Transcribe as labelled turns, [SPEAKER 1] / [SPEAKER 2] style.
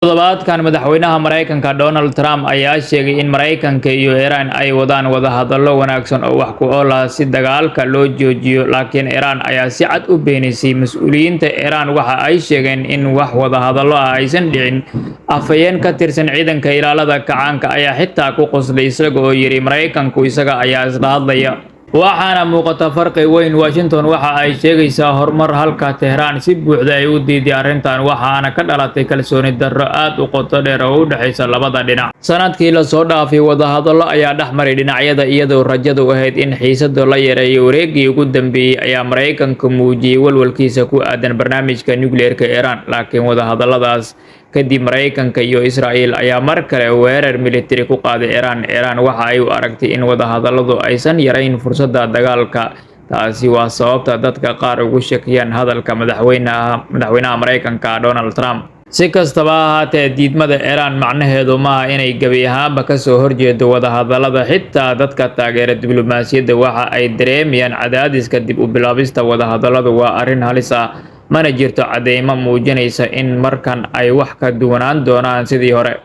[SPEAKER 1] Toddobaadkan, madaxweynaha Mareykanka Donald Trump ayaa sheegay in Mareykanka iyo Iran ay wadaan wadahadallo wanaagsan oo wax ku ool ah si dagaalka loo joojiyo, laakiin Iran ayaa si cad u beenisay. Mas'uuliyiinta Iran waxa ay sheegeen in wax wadahadallo ah aysan dhicin. Afhayeen ka tirsan ciidanka ilaalada kacaanka ayaa xitaa ku qoslay isaga oo yiri, "Mareykanku isaga ayaa isla hadlaya." Waxaana muuqata farqi weyn. Washington waxa ay sheegaysaa horumar, halka Tehran si buuxda ay u diiday arrintan, waxaana ka dhalatay kalsooni darro aad u qoto dheer oo u dhexaysa labada dhinac. Sanadkii la soo dhaafay, wadahadallo ayaa dhex maray dhinacyada, iyadoo rajadu ahayd in xiisadu la yareeyo. Wareeggii ugu dambeeyay ayaa Mareykanku muujiyay walwalkiisa ku aaddan barnaamijka nukliyeerka Iran, laakiin wadahadalladaas kadib Mareykanka iyo Israa'iil ayaa mar kale weerar militari ku qaaday Iran. Iran waxa ay u aragtay in wadahadalladu aysan yarayn fursadda dagaalka. Taasi waa sababta dadka qaar ugu shakiyaan hadalka madaxweynaha Mareykanka Donald Trump. Si kastaba ha ahaatee, diidmada Iran macnaheedu maaha inay gebi ahaanba ka soo horjeedo wadahadallada. Xitaa dadka taageera diblomaasiyadda waxa ay dareemayaan cadaadiska dib u bilaabista wadahadalladu waa arrin halis ah, mana jirto cadeymo muujinaysa in markan ay wax ka duwanaan doonaan sidii hore.